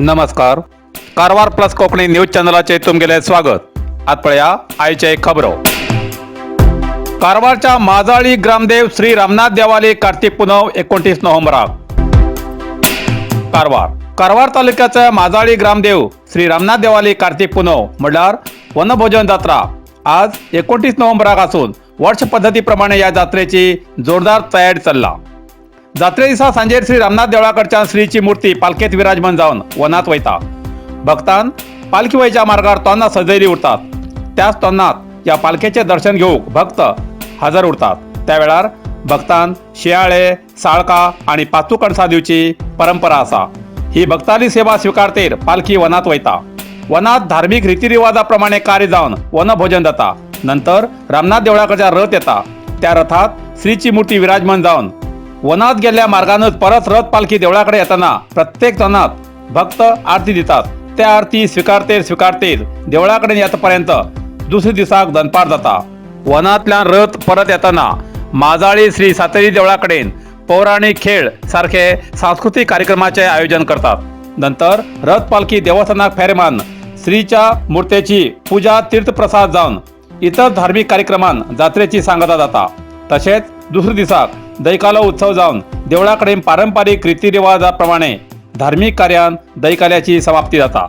नमस्कार, Karwar plus Konkani news चॅनलाचे तुमगेले स्वागत. आत पळया आयचे खबरो. कारवारच्या माजाळी ग्रामदेव श्री रामनाथ देवाली कार्तिक पुनव 29 नोव्हेंबराक. कारवार कारवार तालुक्याच्या माजाळी ग्रामदेव श्री रामनाथ देवाली कार्तिक पुनव म्हणल्यार वनभोजन जात्रा आज 29 नोव्हेंबराक आसून वर्ष पद्दतीप्रमाणे या जात्रेची जोरदार तयारी चल्ला. जात्रे दिसा सांजेर श्री रामनाथ देवळाकडच्यान श्रीची मूर्ती पालखेत विराजमान जावन वनात वयता. भक्तान पालखी वयच्या मार्गार तोन्नां सजयली उरतात. त्याच तोन्नात ह्या पालखेचें दर्शन घेवंक भक्त हजर उरतात. त्या वेळार भक्तान शियाळे, साळका आनी पाचू कणसां दिवची परंपरा आसा. ही भक्ताली सेवा स्विकारतेर पालखी वनात वयता. वनात धार्मीक रितीरिवाजा प्रमाणे कार्य जावन वनभोजन जाता. नंतर रामनाथ देवळाकडच्या रथ येता. त्या रथात श्रीची मूर्ती विराजमान जावन वनात गेल्ल्या मार्गानच परत रथ पालखी देवळाकडे येताना प्रत्येक तणात भक्त आरती दितात. त्या आरती स्विकारतेर स्विकारतेर देवळाकडेन येतापर्यंत दुसऱ्या दिसाक दनपार जाता. वनांतल्यान रथ परत येताना माजाळी श्री सातेरी देवळाकडेन पौराणीक खेळ सारखे सांस्कृतीक कार्यक्रमाचे आयोजन करतात. नंतर रथ पालखी देवस्थानाक फेर मारून श्रीच्या मूर्तेची पूजा, तीर्थप्रसाद जावन इतर धार्मिक कार्यक्रमान जात्रेची सांगता जाता. तशेंच दुसऱ्या दिसाक दैकालो उत्सव जावन देवळाकडेन पारंपारीक रितीरिवाजाप्रमाणे धार्मीक कार्यान दैकाल्याची समाप्ती जाता.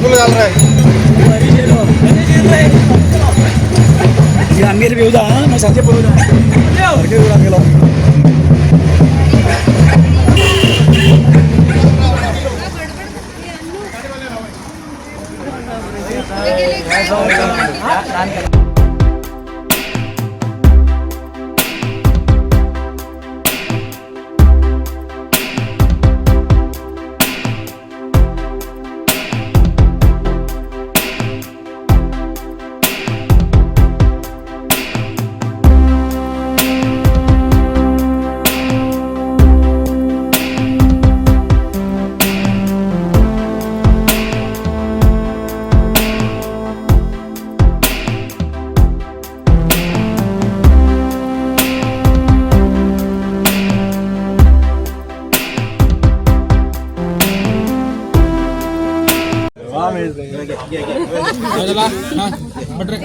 फुल घाल रहा है. आमगेर पेवता आं, मागीर सांजे पळोवया सारकें उराक गेलो.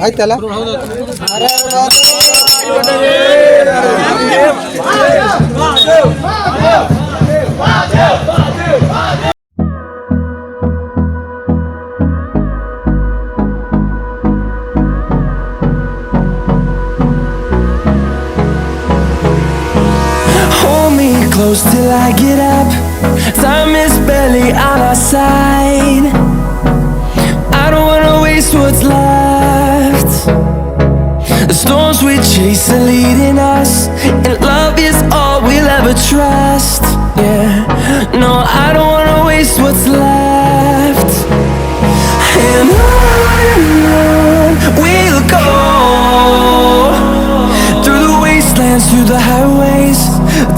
आयत त्याला. Hold me close till I get up. Time is barely on our side. I don't wanna waste what's left. The storms we chase are leading us, and love is all we'll ever trust. Yeah, no, I don't wanna waste what's left. And on we'll go, through the wastelands, through the highways,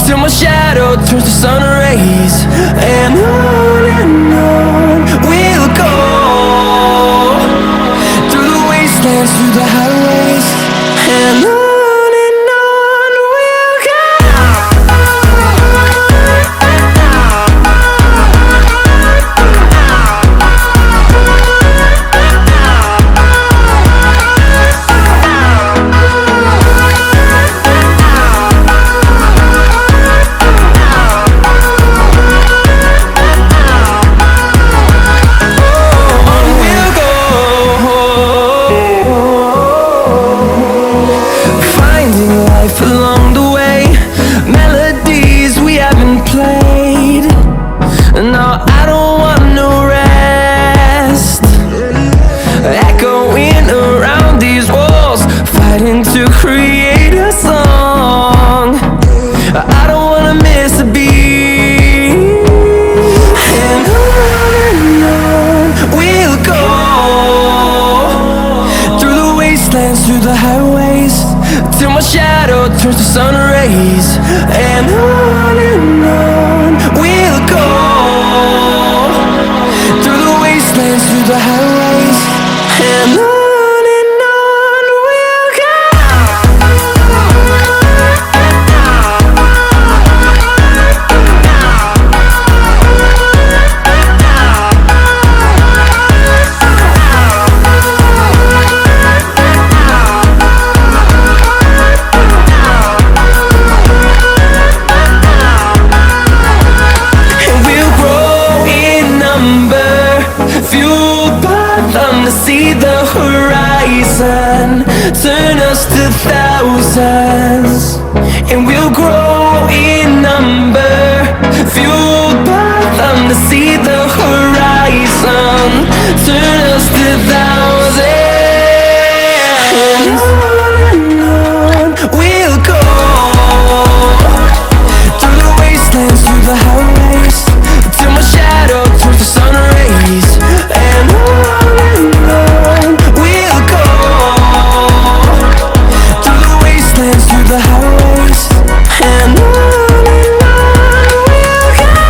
till my shadow turns to sun rays. And on we'll go, through the wastelands, through the highways, and on we'll go. On we'll go, finding life along the way, melodies we haven't played. No, I don't want no rest. Echoing around these walls, fighting to create a song. I don't wanna miss a beat. And on we'll go, through the wastelands, through the highways, till my shadow turns to sun rays. And us to thousands, and we'll grow in number, fueled by them to see the horizon. Turn us to thousands, and on we'll go through the wastelands, through the highways, till my shadow turns to sun rays. And on we'll go through the wastelands, through the highways, and on we'll go.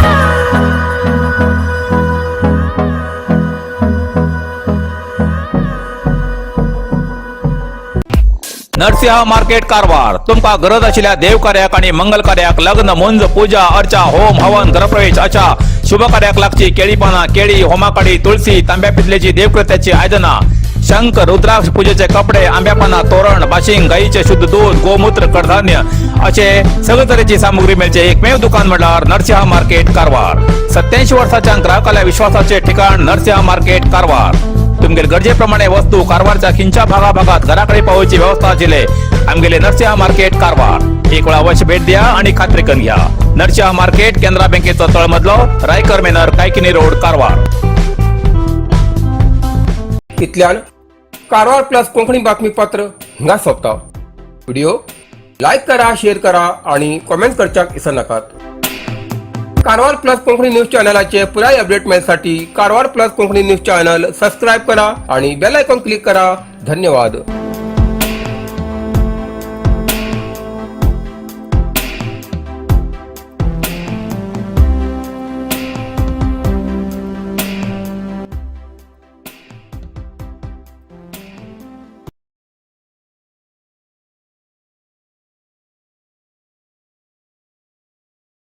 Narasimha market, Karwar. तुमकां गरज आशिल्ल्या देवकार्याक आणि मंगल कार्याक, लग्न, मुंज, पूजा अर्चा, home हवन, गृहप्रवेश अशा शुभ कार्याक लागची केळी पानां, केळी, होमाकाडी, तुळसी, तांब्या पितलेची देवकृत्याची आयदनां, शंख, रुद्राक्ष, पूजेचे कपडे, आंब्या पानां, तोरण, बाशिंग, गाईचे शुद्ध दूध, गोमूत्र, कडधान्य असे सगळे तरेची सामुग्री मेळचे एकमेव दुकान म्हणल्यार नरसिंहा मार्केट, कारवार. 87 वर्साच्या ग्राहकाल्या विश्वासाचे ठिकाण नरसिंहा मार्केट, कारवार. तुमगेले गरजेप्रमाणे वस्तू कारवारच्या खिंच्या भागाभागात घराकडे पावोवची व्यवस्था आशिल्ले आमगेले नरसिंहा मार्केट, कारवार. एक वेळा अवश्य भेट द्या आणि खात्री करून घ्या. नरसिंहा मार्केट, केनरा बँकेचो तळमजलो, रायकर मेनर, कायकिनी रोड, कारवार. इतल्यान कारवार प्लस कोंकणी बातमीपत्र हिंगा सोंपता. व्हिडिओ लायक करा, शेअर करा आणि कॉमेंट करच्याक विसरनाकात. कारवार प्लस कोंकणी न्यूज चॅनलाचे पुराय अपडेट मेळसाठी Karwar plus Konkani news channel subscribe करा आणि बेल आयकॉन क्लिक करा. धन्यवाद.